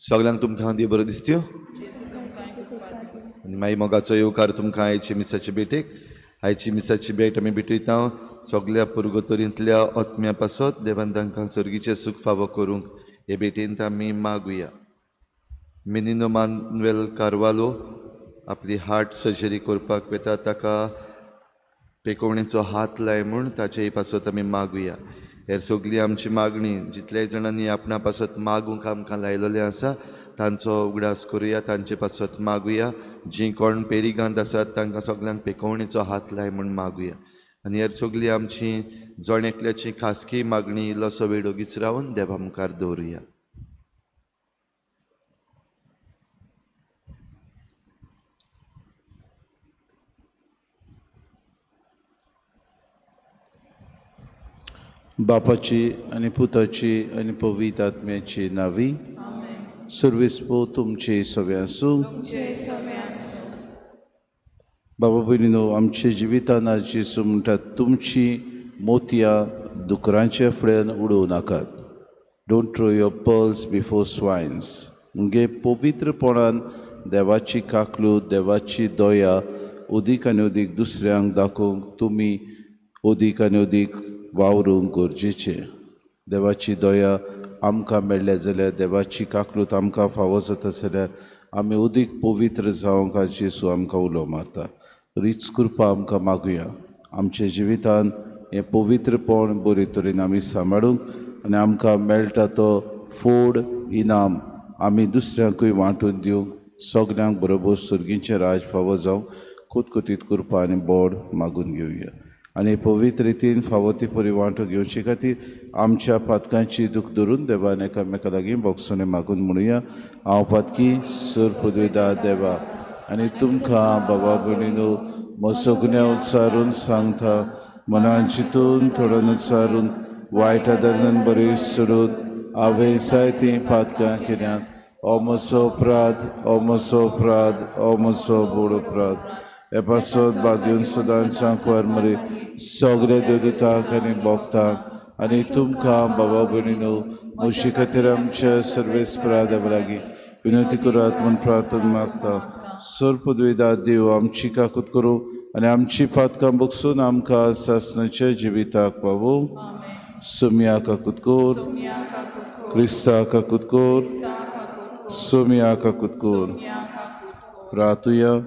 सगळ्यांक तुमकां देव बरो दिसत्यो आनी मागीर मोगाचो येवकार तुमकां आयची मिसाची भेटेक. आयची मिसाची भेट आमी भेटयता सगल्या पुर्गोतोरींतल्या आत्म्या पासत देवान तांकां सर्गीचें सूख फावो करूंक हे भेटेंत आमी मागुया. मिनिनो मानुएल कार्वालो आपली हार्ट सर्जरी करपाक वता, ताका पेकोवणेचो हात लाय म्हूण ताचे पासत आमी मागुया. हेर सगळी आमची मागणी जितल्याय जाणांनी आपणा पासत मागूंक आमकां लायलेलें आसा तांचो उगडास करुया, तांचे पासत मागुया. जीं कोण पेरिगांत आसात तांकां सगल्यांक पेकोवणेचो हात लाय म्हूण मागुया. आनी हेर सगळी आमची जण एकल्याची खासगी मागणी इल्लोसो वेळ ओगीच रावन देवा मुखार दवरुया. बापाची आनी पुताची आनी पवित्र आत्म्याची नावी. सर्वेस्पो तुमचे सवे आसूं. बाबा भयणीनो, आमच्या जिवितान जेजू म्हणटात तुमची मोतयां दुकरांच्या फुड्यान उडोवं नाकात. Don't throw your pearls before swines. म्हणजे पवित्रपणान देवाची काकलूत, देवाची दया अदीक आनी अदीक दुसऱ्यांक दाखोवंक तुमी अदीक आनी अदीक वावरूंक गरजेचें. देवाची दया आमकां मेळ्ळ्या जाल्यार, देवाची काकलूत आमकां फावो जाता जाल्यार आमी अदीक पवित्र जावंक आज जेजू आमकां उलो मारता. तर हीच कृपा आमकां मागुया. आमच्या जिवितान हें पवित्रपण बरे तरेन आमी सांबाळूंक आनी आमकां मेळटा तो फोड इनाम आमी दुसऱ्यांकूय वांटून दिवंक, सगल्यांक बरोबर सर्गीचें राज फावो जावंक खुतखुतीत कृपा आनी बोड मागून घेवया. आनी पवित्र रितीन फावो ती परी वांटो घेवचे खातीर आमच्या पातकांची दूख धरून देवान एकामेका लागीं बोगसोने मागून म्हणुया. हांव पातकी सर पदवेदा देवा आनी तुमकां बाबा भयणीनो म्हजो गुन्यांव उच्चारून सांगता, मनान चिंतून थोडोन उच्चारून वायट आदारान बरी सोडून हांवें जायतीं पातकां केल्यांत. हो म्हजो अपराध, हो म्हजो अपराध, हो म्हजो व्हड अपराध. हे पासत भाग्यून सदांच सांकवार मरे सगळे देवदूतांक आनी भक्तांक आनी तुमकां बाबा भयणीनो म्हजे खातीर आमच्या सर्वेस्परा देवा लागीं विनंती करात म्हूण प्रार्थना मागता. सर पदवेदा देव आमची काकूत करूं आनी आमची पातकां बगसून आमकां सासणाच्या जिविताक पावोवं. सोमया काकूत कोर, क्रिस्ता काकूत कोर, सोमया काकूत कोर. प्रार्थुया.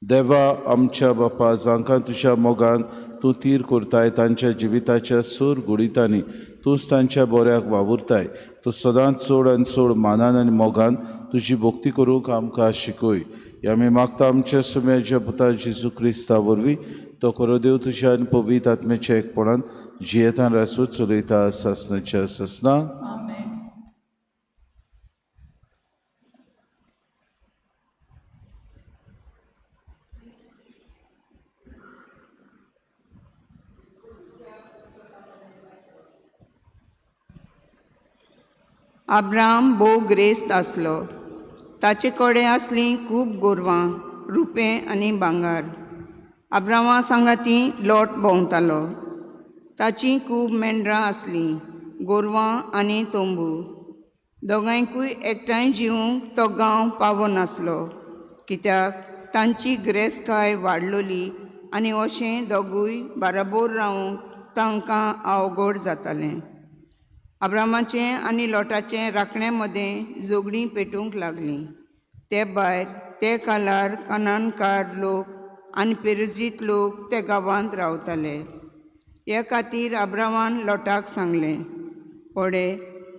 देवा आमच्या बापा, जांकां तुज्या मोगान तूं तीर करताय तांच्या जिविताच्या सूर गुडितांनी तूंच तांच्या बऱ्याक वावुरताय. तूं सदांच चड आनी चड मानान आनी मोगान तुजी भक्ती करूंक आमकां शिकय. हे आमी मागता आमच्या सुम्याच्या पुता जेजू क्रिस्ता वरवीं. तो खरो देव तुज्या आनी पवित्र आत्म्याच्या एकपणान जियेतान रासू चलयता सासणाच्या सासना. अब्राहम भोव ग्रेस्त आसलो. ताचे कडेन आसलीं खूब गोरवां, रुपें आनी भांगर. अब्रामा सांगाती लोट भोंवतालो. ताचीं खूब मेंढरां आसलीं, गोरवां आनी तंबू. दोगांयकूय एकठांय जिवंक तो गांव पावनासलो, कित्याक तांची ग्रेस्तकाय वाडलोली आनी अशें दोगूय बाराबोर रावंक तांकां अवघड जातालें. अब्रामाचें आनी लोटाचें राखण्या मदें झगडीं पेटूंक लागलीं. ते भायर ते कालार कनानकार लोक आनी पेरुजीत लोक ते गांवांत रावताले. हे खातीर अब्रावान लोटाक सांगलें, पडे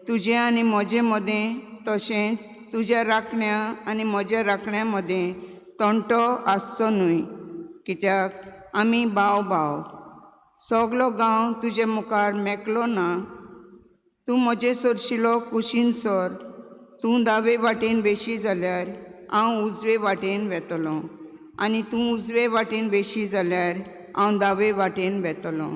तुजें आनी म्हजे मदें तशेंच तुज्या राखण्या आनी म्हज्या राखण्या मदें तंटो आसचो न्हय, कित्याक आमी भाव भाव. सगलो गांव तुजे मुखार मेकलो ना. तूं म्हजे सरशिलो कुशीन सर. तूं दावे वाटेन बेशी जाल्यार हांव उजवे वाटेन वेतलो आनी तूं उजवे वाटेन बेशी जाल्यार हांव दावे वाटेन वेतलो.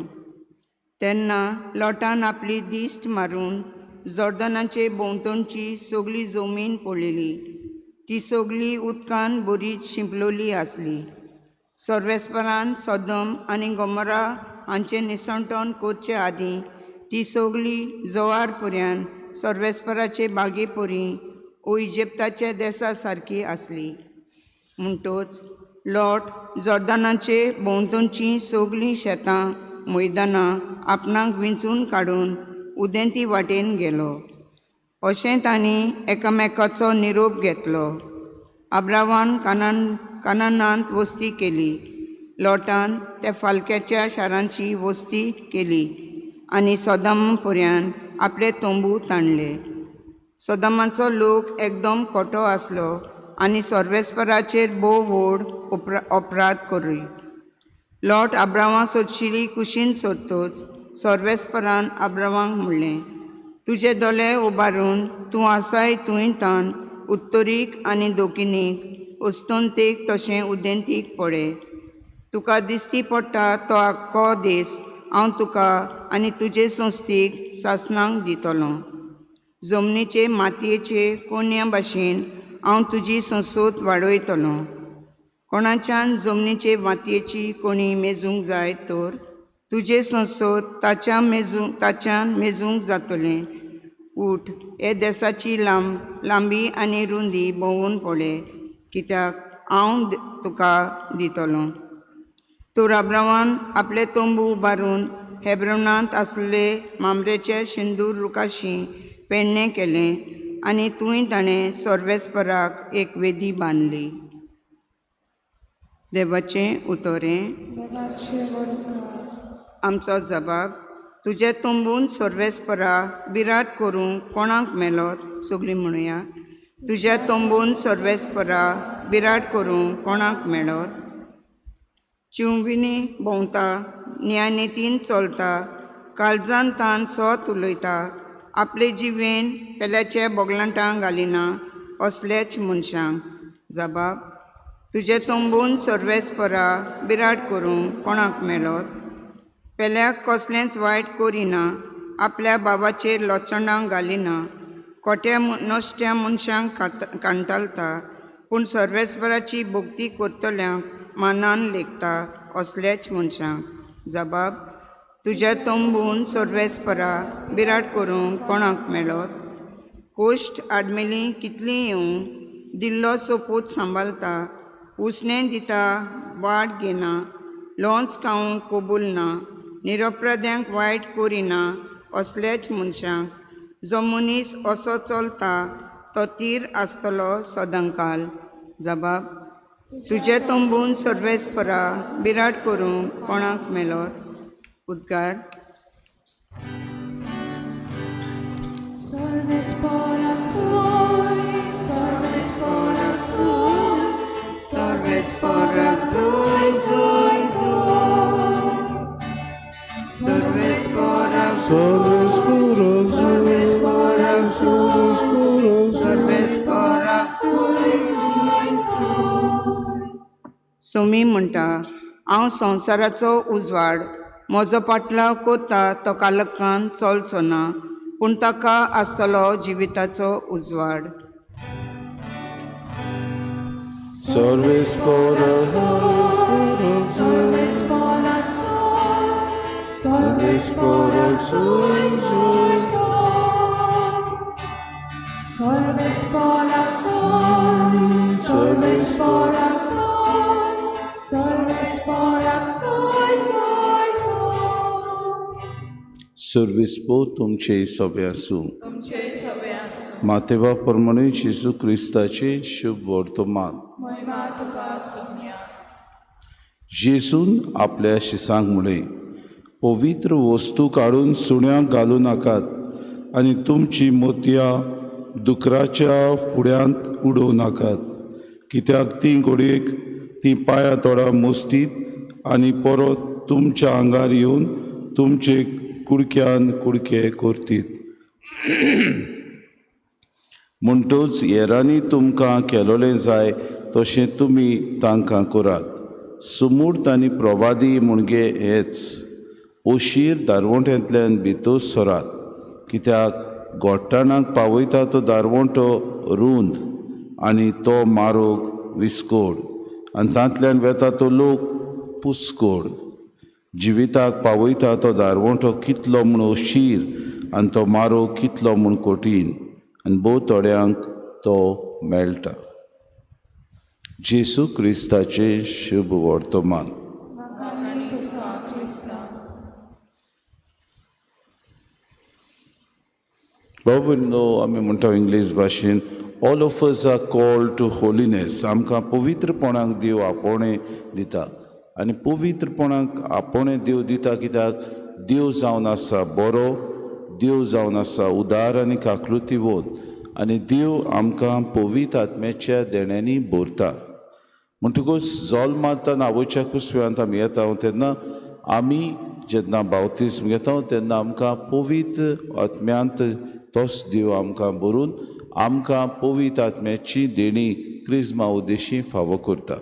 तेन्ना लोटान आपली दिश्ट मारून जॉर्दनाचे भोंवतणची सगली जमीन पळयली. ती सगली उदकान बरीच शिंपलोली आसली. सर्वेस्परान सदम आनी गोमोरा हांचें निसंटन करचे आदीं ती सगली जवार पर्यान सर्वेस्पराचे बागे परी ओ इजिप्ताच्या देसा सारकी आसली. म्हणटोच लोट जॉर्दनाचे भोंवतणचीं सगलीं शेतां मैदानां आपणाक विंचून काडून उदेंती वाटेन गेलो. अशें तांणी एकामेकाचो निरोप घेतलो. अब्रावान कानानांत वस्ती केली. लोटान त्या फालक्याच्या शारांची वस्ती केली आनी सदम पर्यान आपले तंबू ताणले. सदमाचो लोक एकदम खोटो आसलो आनी सर्वेस्पराचेर भोव व्हड अपराध करी. लोट अब्रावा सोदशिली कुशीन सोदतोच सर्वेस्परान अब्रावांक म्हणलें, तुजे दोळे उबारून तूं आसाय थंय तान उत्तरीक आनी दोकिनीक अस्तंतेक तशें उदेंतीक पळय. तुका दिसती पडटा तो आख्खो देस हांव तुका आनी तुजे संस्थेक सासणाक दितलो. जमनीचे मातयेचे कोन्या भाशेन हांव तुजी संसद वाडयतलो. कोणाच्यान जमनीचे मातयेची कोणी मेजूंक जाय तर तुजे संसद ताच्यान मेजूंक जातलें. उठ, हे देसाची लांबी आनी रुंदी भोंवून पळय, कित्याक हांव तुका दितलो. तर अब्रावान आपले तंबू उबारून हेब्रोनांत आसले मामरेचे शिंदूर रुखाशी पेडणें केलें आनी थंय ताणें सर्वेस्पराक एक वेदी बांदली. देवाचें उतरें. आमचो जबाब. तुजे तंबून सर्वेस्परा बिराड करूंक कोणाक मेलोत? सगळीं म्हणुया, तुज्या तंबून सर्वेस्परा बिराड करूंक कोणाक मेळत? चिंविनी भोंवता, न्यायनितीन चलता, काळजान तान सोत उलयता, आपले जिवेन पेल्याचे बोगलांटां घालिना असलेच मनशांक. जबाब. तुजे तंबून सर्वेस्परा बिराड करूंक कोणाक मेळत? पेल्याक कसलेंच वायट करिना, आपल्या बाबाचेर लोचणां घालिना, खोट्या नश्ट्या मनशांक कांटालता, पूण सर्वेस्पराची भक्ती करतल्यांक मानान लेखता असलेच मनशांक. जबाब. तुज्या तंबून सर्वेस्परा बिराड करूंक कोणाक मेळत? कोश्ट आडमेली कितलीं येवं, दिल्लो सोपूत सांबाळता, उसणें दिता वाड घेना, लोंच खावंक कबूल ना, निरपराध्यांक वायट करिना असलेच मनशांक. जो मनीस असो चलता तो तीर आसतलो सदांकाल. जबाब. तुजे तंबून सर्वेस्परा बिराड करूंक कोणाक मेळत? उद्गार. सोमी म्हणटा, हांव संवसाराचो उजवाड. म्हजो पाटलाव करता तो कालकान चलचो ना, पूण ताका आसतलो जिविताचो उजवाड. सर्वीस पो तुमचे सभे आसूं. मातेबा प्रमाणे जेजू क्रिस्ताचे शुभ वर्तमान. जेजून आपल्या शिसांक म्हळें, पवित्र वस्तू काडून सुण्यांक घालूं नाकात आनी तुमची मोतयां दुकराच्या फुड्यांत उडोवं नाकात, कित्याक तीं घडयेक तीं पांयां तोडा मुस्तीत आनी परत तुमच्या आंगार येवन तुमचे कुडक्यान कुडके करतीत. म्हणटच हेरांनी तुमकां केलोलें जाय तशें तुमी तांकां करात. सुमूर्त आनी प्रवादी म्हणगे हेच. ओशीर दारवंट्यांतल्यान भितर सरात, कित्याक गोट्टाणाक पावयता तो दारवंटो रूंद आनी तो मारोग विस्कोड आनी तांतल्यान वेता तो लोक पुस्कोड. जिविताक पावयता तो दारवंटो कितलो म्हूण ओशीर आनी तो मारोग कितलो म्हूण कठीण आनी भोव थोड्यांक तो मेळटा. जेसू क्रिस्ताचें शुभ वर्तमान. बाबू आमी म्हणटा इंग्लीश भाशेन, all of us are called to holiness. आमकां पवित्रपणाक देव आपोवणें दिता आनी पवित्रपणाक आपोवणें देव दिता कित्याक देव जावन आसा बरो, देव जावन आसा उदार आनी काकलुतीवंत आनी देव आमकां पवित्र आत्म्याच्या देण्यांनी भरता. म्हणटकूच जल्मांत आवयच्या कुसव्यांत आमी येता तेन्ना आमी जेन्ना बावतिज्म घेता तेन्ना आमकां पवित्र आत्म्यांत तोच देव आमकां भरून आमकां पवित्र आत्म्याची देणी क्रिज्मा उद्देशी फावो करता.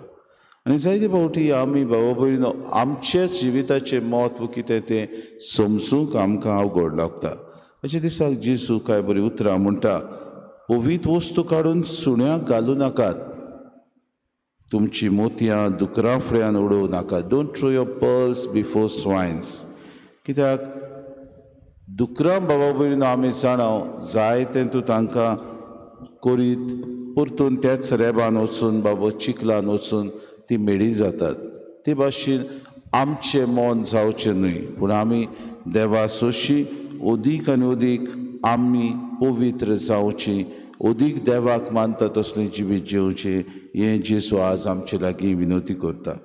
आनी जायते फावटी आमी बाबा भयणीनो आमच्याच जिविताचें म्हत्व कितें तें समजूंक आमकां अवघड लागता. अशें दिसाक जेजू कांय बरीं उतरां म्हणटा, पवित्र वस्तू काडून सुण्याक घालूं नाकात, तुमची मोतयां दुकरां फुड्यान उडोवं नाकात. Don't throw your pearls before swines. कित्याक दुकरां बाबा भयणीनो आमी जाणा जायतें तूं तांकां करीत परतून त्याच रेबान वचून बाबा चिखलान वचून ती मेळी जातात. ते भाशेन आमचें मन जावचें न्हय, पूण आमी देवा सोशी अदीक आनी अदीक आमी पवित्र जावचीं, अदीक देवाक मानता तसलें जिवीत जेवचें हें जेजू आज आमचे लागीं विनवती करता.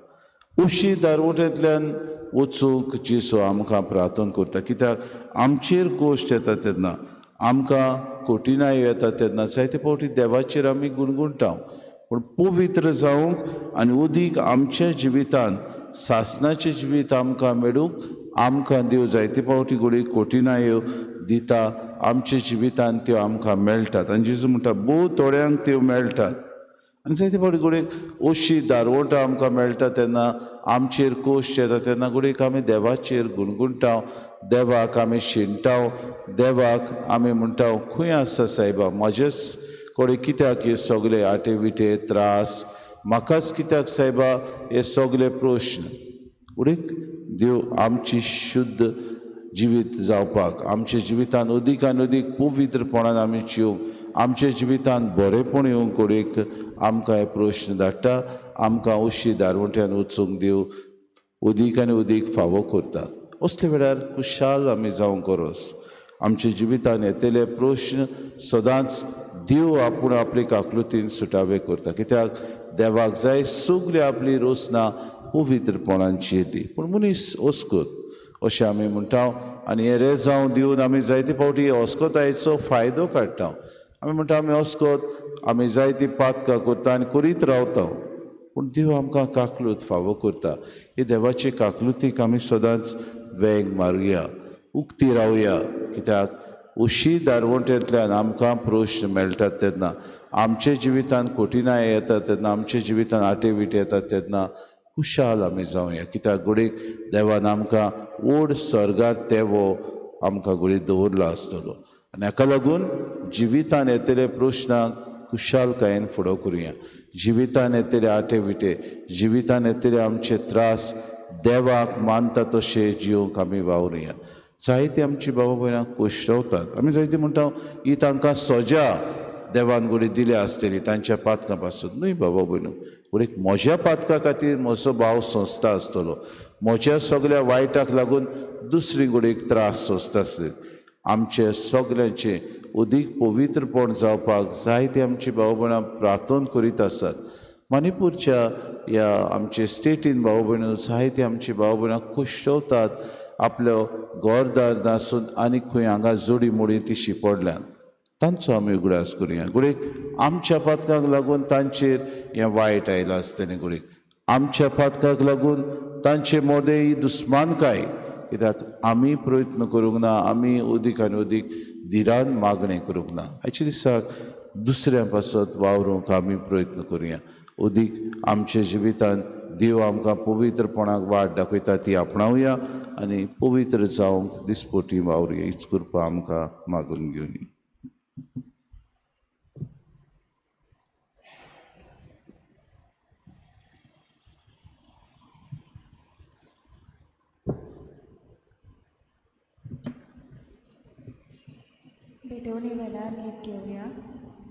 उशी दारवटेंतल्यान वचूंक जेजू आमकां प्रार्थना करता, कित्याक आमचेर गोश्ट येता तेन्ना, आमकां कठिनाय येता तेन्ना जायते फावटी देवाचेर आमी गुणगुणटा, पूण पवित्र जावंक आनी अदीक आमच्या जिवितान सासनाचें जिवीत आमकां मेळूंक आमकां देव जायते फावटी घडये कठिनायो दिता, आमच्या जिवितान त्यो आमकां मेळटात. आनी जेजू म्हणटा भोव थोड्यांक त्यो मेळटात. आनी जायते फावटी घडये अशी दारवंटां आमकां मेळटा तेन्ना आमचेर कोश्ट येता तेन्ना घडयेक आमी देवाचेर गुणगुणटा, देवाक आमी शिणटा, देवाक आमी म्हणटा खंय आसा सायबा, म्हजेच कडेन कित्याक हे सगळे आटे विटे त्रास, म्हाकाच कित्याक सायबा हे सगळे प्रश्न. घडयेक देव आमची शुद्ध जिवीत जावपाक, आमच्या जिवितान अदीक आनी अदीक पवित्रपणान आमी जिवंक, आमच्या जिवितान बरेंपण येवंक घडयेक आमकां हे प्रश्न धाडटा, आमकां अशी दारवंट्यान वचूंक देव अदीक आनी अदीक फावो करता. असले वेळार खुशाल आमी जावंक गरज. आमच्या जिवितान येतले प्रश्न सदांच देव आपूण आपली काकलुतीन सुटावे करता, कित्याक देवाक जाय सगळी आपली रोसना पवित्रपणान चिरली. पूण मनीस अस्कत अशें आमी म्हणटा आनी हें रेजांव दिवन आमी जायते फावटी अस्कतायेचो फायदो काडटा. आमी म्हणटा आमी अस्कत, आमी जायतीं पातकां करता आनी करीत रावता, पूण देव आमकां काकलूत फावो करता. हे देवाचे काकलुतीक आमी सदांच वेंग मारुया, उक्ती रावया, कित्याक उशी दारवंटेंतल्यान आमकां प्रश्न मेळटात तेन्ना, आमच्या जिवितान कठिनाय येतात तेन्ना, आमच्या जिवितान आटे विटे येतात तेन्ना खुशाल आमी जावया, कित्याक घडयेक देवान आमकां व्हड सर्गार तेवो आमकां घडये दवरलो आसतलो. आनी हाका लागून जिवितान येतले प्रश्नाक खुशालकायेन फुडो करुया. जिवितान येतले आटे विटे, जिवितान येतले आमचे त्रास देवाक मानता तशें जिवंक आमी वावरुया. जायते आमची बाबा भयणां कोश्टवतात, आमी जायते म्हणटा ही तांकां सजा देवान घडये दिल्या आसतली तांच्या पातकां पासून. न्हय बाबा भयणू, घडये म्हज्या पातकां खातीर म्हजो भाव सोंसता आसतलो, म्हज्या सगळ्या वायटाक लागून दुसरी घडयेक त्रास सोंसता आसतली. आमचे सगळ्यांचे अदीक पवित्रपण जावपाक जायते आमची भाव भयणां प्रार्थना करीत आसात. मणिपूरच्या ह्या आमचे स्टेटीन भाव भयणो जायते आमची भाव भयणां कोश्टवतात आपलो घरदार नासून आनी खंय हांगा जोडी मोडी ती शिपडल्यात तांचो आमी उगडास करुया. घडयेक आमच्या पातकाक लागून तांचेर हें वायट आयलां आसतलें. घडयेक आमच्या पातकाक लागून तांचे मोदें ही दुस्मानकाय, कित्याक आमी प्रयत्न करूंक ना, आमी अदीक आनी अदीक धिरान मागणें करूंक ना. आयच्या दिसाक दुसऱ्या पासत वावरूंक आमी प्रयत्न करुया. अदीक आमच्या जिवितांत देव आमकां पवित्रपणाक वाट दाखयता ती आपणावया आनी पवित्र जावंक दिसपोटी वावरुया. हीच कृपा आमकां मागून घेवनी. भेटवणे वेळार गीत घेवया.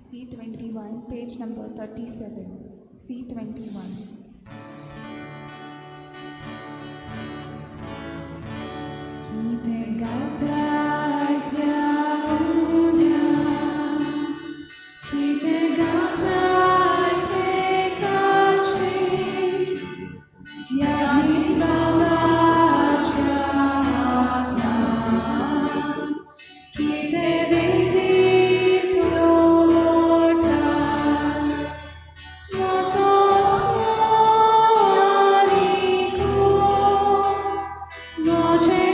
C21 page number 37. C21. कितें गाताय त्या उण्या, कितें गाताय तेकाची, यादीन बाबाच्या हातान, कितें वेदी दवरता, म्हजो आनीकू, म्हजें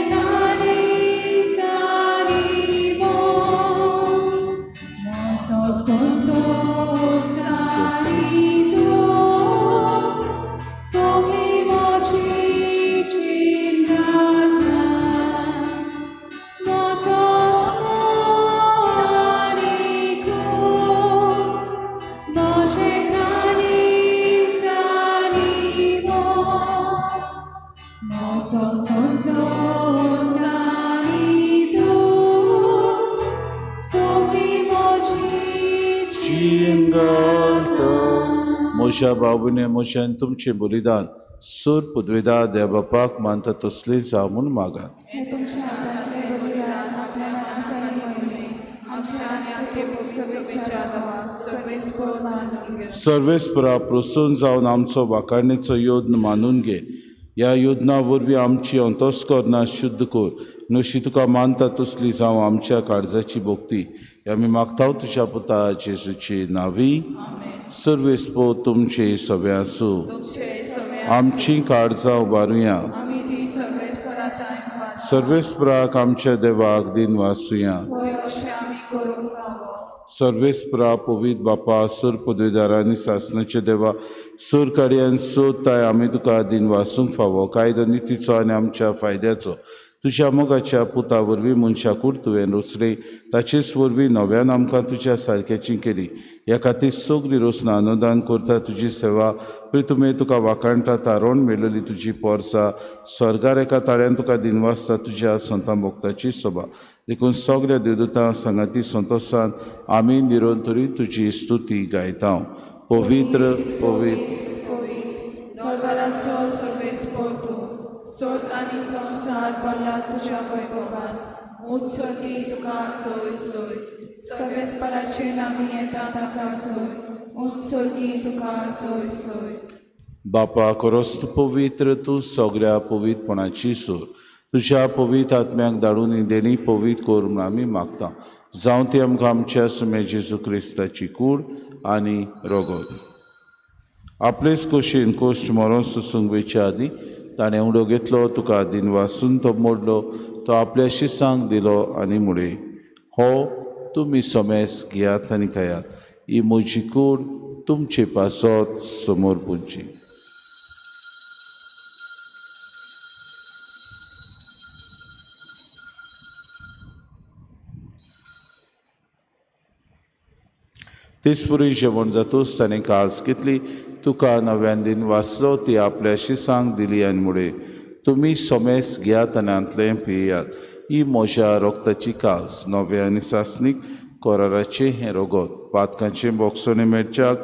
म्हज्या बाबूने म्हज्यान तुमचें बलिदान सूर पुदवेदा देवबापाक मानता तसलें जावं म्हूण मागात. सर्वेस्परा प्रसन्न जावन आमचो वाखाणीचो योद्न मानून घे. ह्या योजना वरवीं आमची अंतस्करणां शुद्ध कर, नशी तुका मानता तसली जावं आमच्या काळजाची भक्ती. आमी मागता तुज्या पुता जेजूची नावी. सर्वेस्पो तुमचे सगळे आसूं. आमची काळजां उबारुया. सर्वेस्पराक आमच्या देवाक दिन वासुया. सर्वेस्परा पवित्र बापा, सूर पदवीदारांनी सासणाचे देवा, सूर काडयान सोदताय आमी तुका दिन वासूंक फावो कायदो नितीचो आनी आमच्या फायद्याचो. तुज्या मोगाच्या पुता वरवीं मनशाकूड तुवें रचले, ताचेच वरवीं नव्यान आमकां तुज्या सारक्याची केली. ह्या खातीर सगळी रचना अनुदान करता तुजी सेवा प्रितुमे तुका वाखाणटा. तारोण मेळ्ळली तुजी पोरसा स्वर्गार एका ताळ्यान तुका दिनवासता तुज्या संतां भक्ताची सभा. देखून सगळ्या देवदूतां सांगाती संतोशान आमी निरंतरी तुजी स्तुती गायता. पवित्र पवित्र स्वर्ग आनी संवसार भरला तुज्या वैभवान. ऊंच स्वर्गी तुका सोय सोय, सर्वेस्पराचेर आमी येता ताका सोय. ऊंच स्वर्गी तुका सोय सोय. बापा खरोच तूं पवित्र, तूं सगळ्या पवित्रपणाची सूर. तुज्या पवित्र आत्म्याक धाडून ही देणी पवित्र कर म्हूण आमी मागता. जावं ती आमकां आमच्या सुम्या जेजू क्रिस्ताची कूड आनी रगत. आपलेच कुशीन कोश्ट मरोन सोसूंक वयच्या आदीं ताणें उडो घेतलो, तुका दिनवासून तो मोडलो, तो आपल्या शिसांक दिलो आनी मुळे, हो तुमी समेस घेयात आनी खायात, ही म्हजी कूड तुमचे पासत समोर पुंची. तेचपुरी जेवण जातूच ताणें कास घेतली, तुका नव्यान दिन वाचलो, ती आपल्या शिसांक दिली आनी मुळे, तुमी सोमेस घेयात आनी हांतलें पियात, ही म्हज्या रोगताची कास नव्या आनी सासणीक कराराचें हें रगत पातकांचें बोगसणें मेळच्याक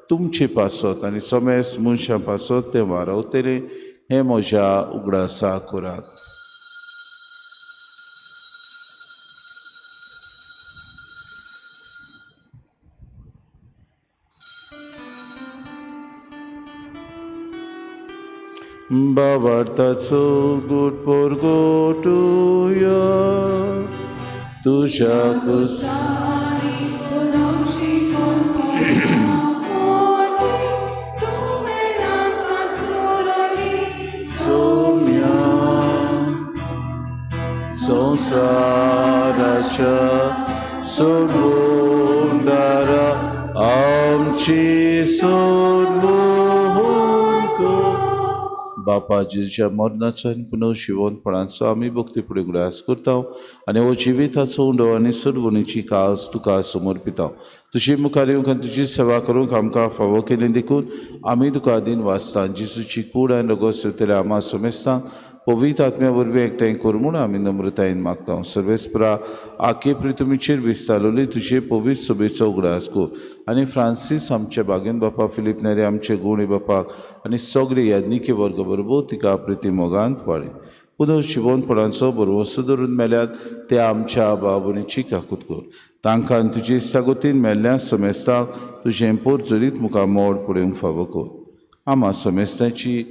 तुमचे पासत आनी सोमेस मनशां पासत तें वारवतलें. हें म्हज्या उगडासा करात. बाबार्थाचो गुट पोरगोटुया तुज्या कुसानी पुरोंक शिकोवन फोटी तुवें आमकां सोडली सोम्या संवसाराच्या सोडवणदारा आमची सोडवण कर. बापा जेजूच्या मरणाचो आनी पुनर्जिवनपणाचो आमी भक्ती फुडें उगडास करता आनी हो जिविताचो उंडो आनी सोडवणीची कास तुका समर्पिता. तुजी मुखार येवंक आनी तुजी सेवा करूंक आमकां फावो केली देखून आमी तुका आदीन वाचता. जेजूची कूड आनी रगत सोदतल्या आमा समेस्तां पवित्र आत्म्या वरवीं एकठांय कर म्हूण आमी नम्रतायेन मागता. सर्वेस्परा आखे प्रितुमीचेर विस्तारवली तुजे पवित्र सभेचो उगडास कर आनी फ्रांसीस आमचे बागेन बापा, फिलीप नेरी आमचे गुणी बापाक आनी सगळे याज्ञिके वर्ग बरोबर तिका प्रिती मोगांत वाडय. पुनर्जिवनपणाचो भरवंसो धरून मेल्यात ते आमच्या बाबणीची काकूत कर. तांकां आनी तुजे इश्टागतीन मेल्ल्या समेस्तांक तुजें पोरजरीत मुखार मोड पळोवंक फावो कर. आमा समेस्तांची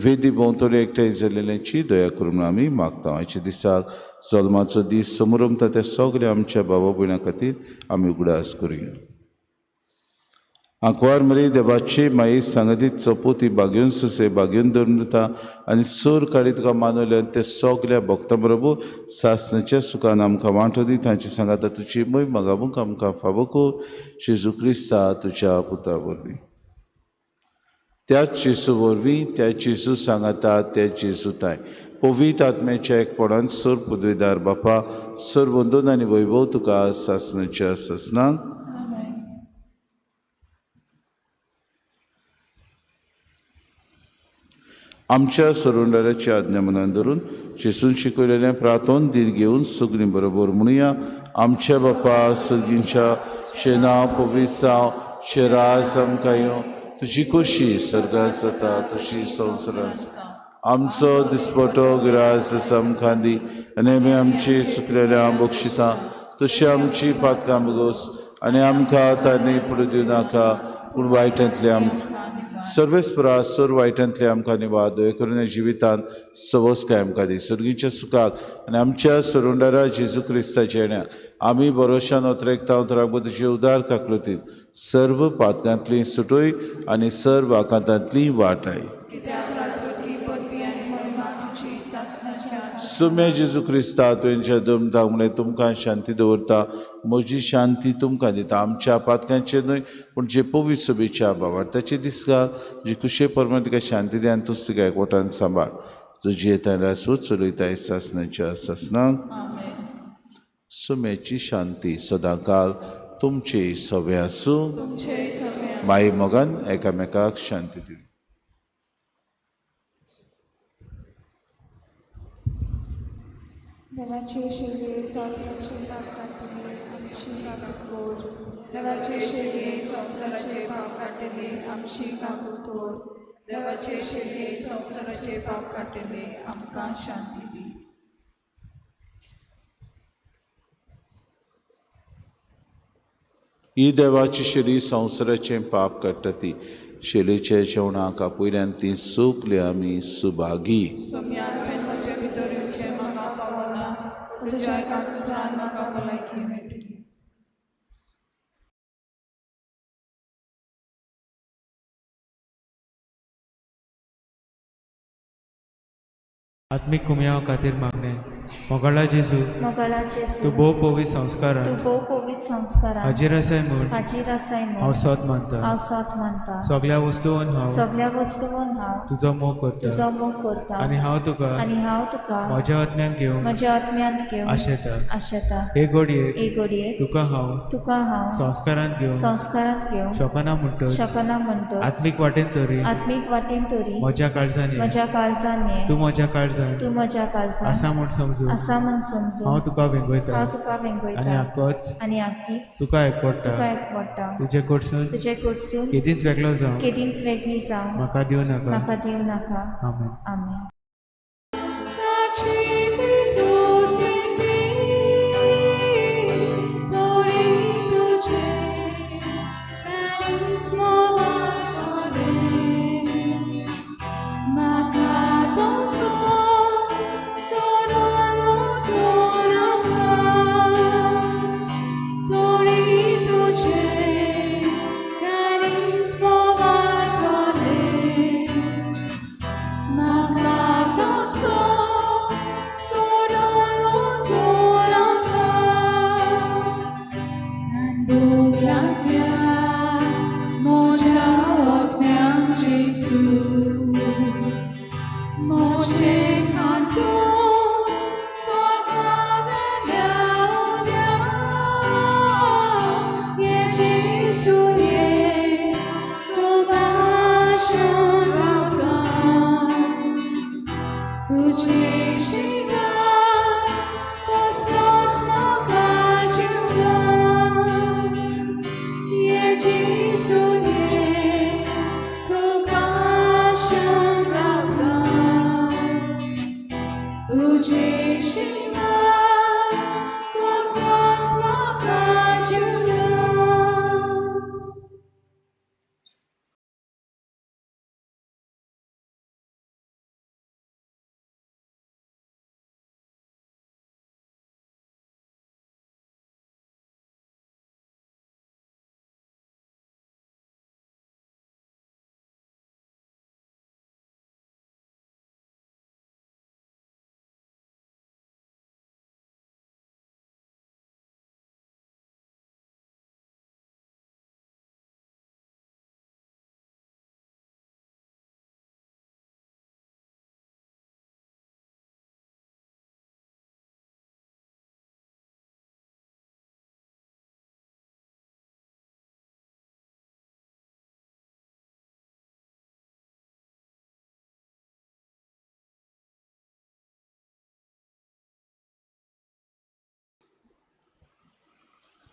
वेदी भोंवतणी एकठांय जाल्ल्याची दया करून म्हूण आमी मागता. आयच्या दिसाक जल्माचो दीस समरमता त्या सगल्या आमच्या बाबा भयणां खातीर आमी उगडास करुया. आंकवार मरे देवाचे माये सांगतीत चपोती बागेवन सुसे बागेवन धरून दिता आनी सोर काडी तुका मानवल्यान ते सगल्या भक्तां बरोबर सासणाच्या सुखान आमकां वांटो दी. तांचे सांगाता तुजी मोय मागाबूंक आमकां फावो कर जेजू क्रिस्ता तुज्या पुता वरवीं. त्याच जेजू वरवीं, त्या जेजू सांगाता, त्या जेजू ताय पवित्र आत्म्याच्या एकपणान सर पदवीदार बापा सर वंदन आनी वैभव तुका सासणाच्या सासणाक. आमच्या सरुंडाराची आज्ञा मनान धरून जेजून शिकयलेलें प्रार्थन धीर घेवन सगळीं बरोबर म्हणुया. आमच्या बापा सर्गींच्या शेना पवित्र जावं, राज आमकां येवं, तुजी खोशी सर्गात जाता तशी संवसारांत जाता. आमचो दिसपटो ग्रास आमकां दी आनी आमी आमची चुकलेल्या बक्षिता तशी आमची पातकां भोगोस आनी आमकां तांणी पडूं दिवं नाका पूण वायटांतले आमकां सर्वेस्परा सर वायटांतले आमकां निवाद दया करून जिवितांत सवसकाय आमकां दी. सर्गीच्या सुखाक आनी आमच्या सरुंडारा जेजू क्रिस्ताच्या येण्याक आमी भरोशान ओतरेकता उतराक तुजे उदार काकलतीन सर्व पातकांतली सुटोय आनी सर्व आकांतांतली वाटाय. सुमे जेजू क्रिस्ता तुवेंच्या दमता म्हणलें तुमकां शांती दवरता, म्हजी शांती तुमकां दिता. आमच्या पातकांचेर न्हय पूण जे पवित्र सभेच्या बाबार्थाचे दिसका जी कुशे प्रमाण तिका शांती दी आनी तूच तिका एकवटान सांबाळ. तुजी येता रासूच चलयताय सासणाच्या सासणाक. सुम्याची शांती सदांकाल तुमचे सवे आसूं. माई मोगान एकामेकाक शांती दिली. देवाचे शेलये संवसाराचे पाप काडटले आमची काकूत कर. देवाचे शेलये संवसाराचे पाप काडटले आमची काकूत कर. देवाचे शेलये संवसाराचे पाप काडटले आमकां शांती दी. ही देवाची शेली संवसाराचें पाप काडटा ती शेलीच्या जेवणाक आपयल्यान ती सुकली आमी सुभागी. तुज्या एकाच उतरान म्हाका भलायकी मेळटली. आत्मीक कुमयाव खातीर मागणें. मोगाळा जेजू, मोगाळा जेजू, तूं भोव पवित्र संस्कारान, तूं भोव पवित्र संस्कारान हाजीर आसाय म्हूण, हाजीर आसाय म्हूण हांव सोद मानता, हांव सोद मानता. सगळ्या वस्तून हांव, सगळ्या वस्तून हांव तुजो मोग करता, तुजो मोग करता आनी हांव तुका, आनी हांव तुका म्हज्या आत्म्यान घेवन, म्हज्या आत्म्यांत घेवन आशेता, आशेता. हे घडयेक, हे घडयेक तुका हांव, तुका हांव संस्कारांत घेवन, संस्कारांत घेवन शकना म्हणटच, शकना म्हणटच आत्मीक वाटेन तरी, आत्मीक वाटेन तरी म्हज्या काळजान, म्हज्या काळजान ये, तूं म्हज्या काळजान, तूं म्हज्या काळजान आसा म्हूण समजून, आसा म्हूण समजून हांव तुका वेंगयता, हांव तुका वेंगयता आनी आकोच, आनी आकीच तुका एकवडटा, तुका एकवडटा. तुजे कडसून, तुजे कडसून केदींच वेगळो जावं, केदींच वेगळी जावं म्हाका दिवं नाका, म्हाका दिवं नाका. आमेन. आमेन. Small.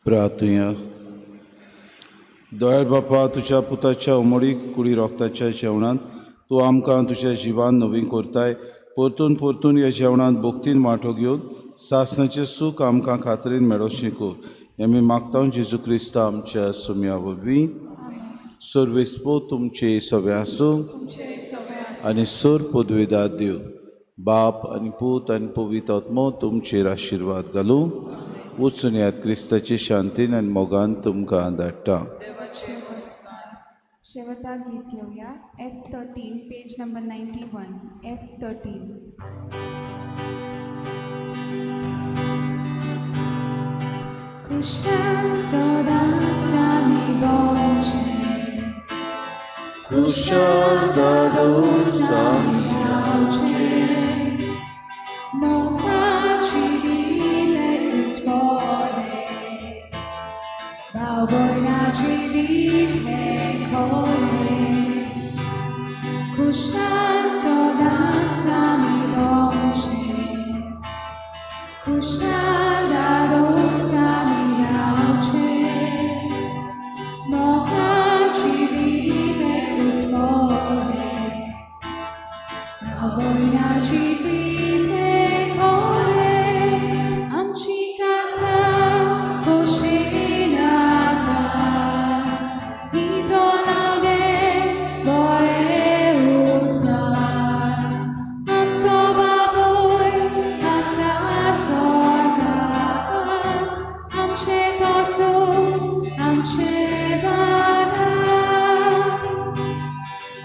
प्रार्थुया. दयाळ बापा, तुज्या पुताच्या उमळी कुडी रोगताच्या जेवणांत तूं आमकां तुज्या जिवान नवीन करताय. परतून परतून ह्या जेवणांत भक्तीन वांटो घेवन सासणाचें सूख आमकां खात्रीन मेळोवचें कर. हें आमी मागता जेजू क्रिस्ता आमच्या सुम्या वरवीं. सर्वेस्पो तुमचे सगळें आसूं आनी सर पदवेदार देव बाप आनी पूत आनी पवित्र आत्मो तुमचेर आशिर्वाद घालूं. वचून याद क्रिस्ताचे शांतीन आनी मोगान तुमकां धाडटा. शेवटाक गीत घेवया F13 page number 91 F13. Kushal सदांच आमी भोंवचें, कुशाल दादोस आमी रावचें, मोगाची विलेकूच बरें, भाव भयणाची विलें खोलें. कुशाल सदांच आमी भोंवचें, कुशाल दादोस आमी रावचें, मोगाची विलेकूच बरें, भाव भयणाची विलें खोलें. आमची काळजां खोशेन आतां, नितळावलें बरें उदकान. आमचो बापूय आसा स्वर्गान, आमचें तोसू आमचें बारा.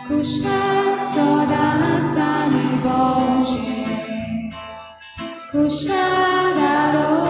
कुशाल सदांच आमी भोंवचें, कुशाल दादोस